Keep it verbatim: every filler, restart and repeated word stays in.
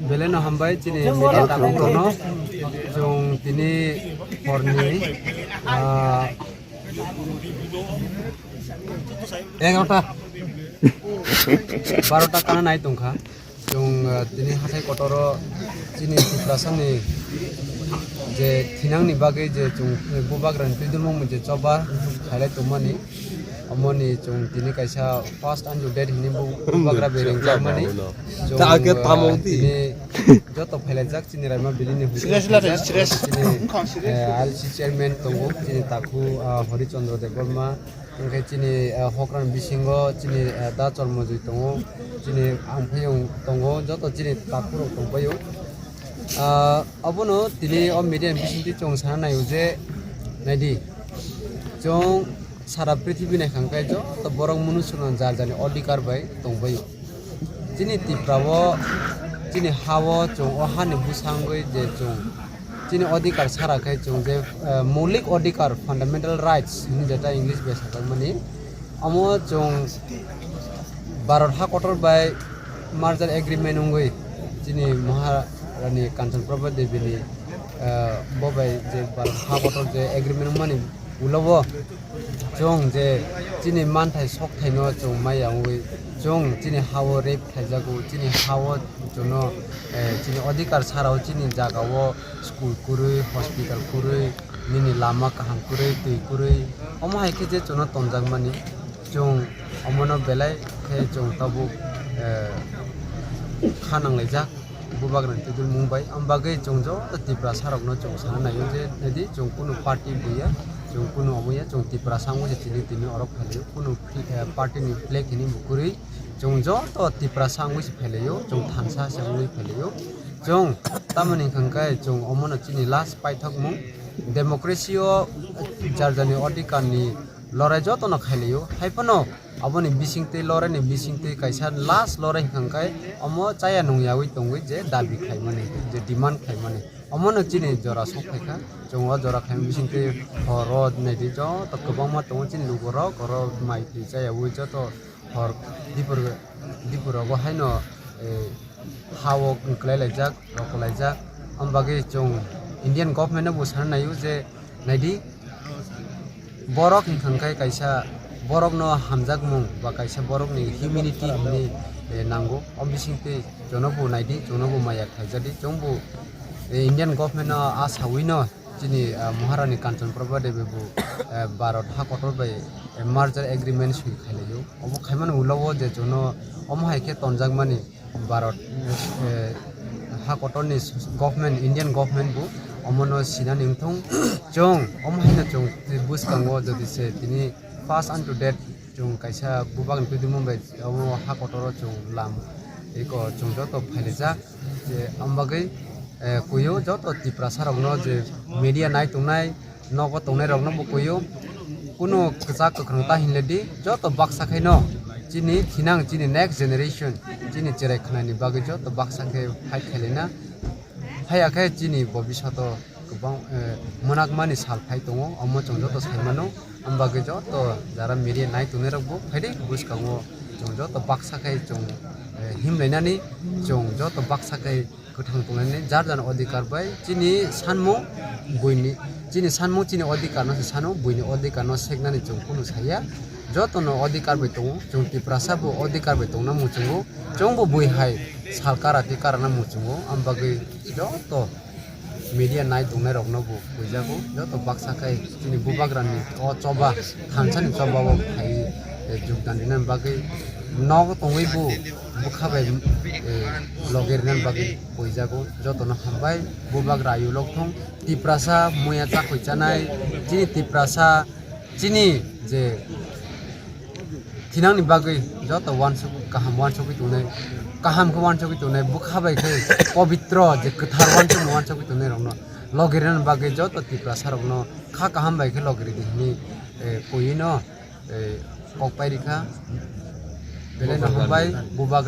Belai no hambai chini media takhuk rokno. Chwng tini horni, ah, egarota, barota kana nai tongkha. Chwng, ah, tini hathai kotoro chini Tiprasani je thinangni bagwi je chwng bubagrani twi dulmung je choba khailai tongmani, omoni chwng tini kaisa first and date hini bu-, bubagra bereng jakmani. Chwng, ah, tini joto phailaijak chini Raima Valley ni hwnkhe sila, sila, sila. Chini, eh, L C chairman tongo, chini takhu, ah, Hori Chandra Debbarma, hwnkhe chini, ah, hokrani bisingo chini, ah, da Chormojoi tongo, chini Amphayung tongo, joto chini takhu rok tongpaio. Ah, abono tini o media ni bisingtwi chwng sana naio je, naidi, chwng sara prithibi naikha hwnkhe joto borok munusukno jar jarni odhikar bai tongbaio. Chini Tripura o chini ha o chwng o hani bwsangwi je chwng chini odhikar sara khe chwng je, eh, moulik odhikar, fundamental rights hwnwi jeta English bai sajakmani, omo chwng Bharat ha kotor bai merger agreement wngwi chini Maharani Kanchan Prabha Devi ni, eh, bo bai je Bharat ha kotor je agreement wngmani ulo o chwng je chini manthai sokthaino chwng maya wngwi chwng chini ha o rape khaijago, chini ha o chwngno, eh, chini odhikar sara o chini jaga o school kwrwi, hospital kwrwi, nini lama kaham kwrwi, twi kwrwi, omo hai khe je chwngno tonjakmani, chwng omono belai khe chwng tabuk, eh, kha nanglaijak bubagrani twi dulmung bai. Am bagwi chwng joto Tiprasa rokno chwng sana naio je, naidi, chwng kunu party buya, chwng kunu omoya, chwng Tiprasa wngwi se tini tini orok phailio, kunu, eh, party ni flag hini bukurwi chwng joto Tiprasa wngwi se phailio, chwng thansa se wngwi phailio. Chwng tamoni hwnkhe chwng omono chini last paithakmung. Democracy o jar jarni odhikar ni lorai jotono khailaio. Haiphano aboni bisingtwi lorai ni bisingtwi kaisa last lorai hwnkhe omo chaya nungyawi tongwi je dabi khlaimani, je demand khlaimani. Omono chini jora sok phaikha. Chwng o jora khlaimani bisingtwi horo naidi joto kwbangma tongo chini lukurok, oro mai twi chayawi joto hor dipor, dipor rogo haino, eh, ha o wngklai laijak, rok laijak. Am bagwi chwng Indian government no bo sana naio je, naidi, borok hwnkha khe kaisa borokno hamjakmung ba kaisa borokni humanity hwnwi, eh, nango. O bisingtwi chwngno bo naidi, chwngno bo maya khlaijadi. Chwng bo, eh, Indian government no a sawi no chini, ah, Maharani Kanchan Prabha Devi bo, eh, Bharat ha kotor bai, eh, merger agreement swi khailaio. Obo khaimani ulo o je chwngno omo hai khe tonjakmani Bharat, eh, ha kotorni government, Indian government bo omono sinani wngthong. Chwng omo haino chwng bwskango jodi se tini first and to date chwng kaisa bubak ni twi dwmung bai omo ha kotoro chwng lam eko chwng joto phailaijak. Je, am bagwi, eh, kuio joto Tiprasa rokno je media nai tongnai, nogo tongnai rokno bo kuio. Kunu kwchak kwkhwrang ta hinle di, joto baksa khaino chini thinang, chini next generation, chini cherai khwnani bagwi joto baksa khe fight khailena. Haiya khe chini bobiswato kwbang, eh, mwnakmani sal phai tongo, omo chwng joto sai mano. Am bagwi joto jara media nai tongnai rok bo phaidi bwskango chwng joto baksa khai chwng, eh, himlainani, chwng joto baksa khai kwthang tonglainani jar jar odhikar bai chini sanmung buini, chini sanmung chini odhikar no se sano, buini odhikar no seknani chwng kunu saya. Joto no odhikar bai tongo, chwng Tiprasa bo odhikar bai tongna muchungo, chwng bo bui hai sal kara tei karana muchungo, am bagwi joto media nai tongnai rokno bo puijago, joto baksa khai chini bubagrani o choba, thansani choba o phai, eh, jogdan rinani bagwi nogo tongwi bo bwkha bai, eh, logi rinani bagwi puijago. Jotono hambai, bubagra ayuk lok thung, Tiprasa muya chakhwi chanai, chini Tiprasa chini je thinangni bagwi joto uansuk, kaham uansugwi tongnai, kaham khe uansugwi tongnai, bwkha bai khe pobitro je kwthar uansukma uansugwi tongnai rokno logi rwna bagwi joto Tiprasa rokno kha kaham bai khe logi ridi hwnwi, eh, kuino, eh, kok pai rikha. Belai no hambai, bubak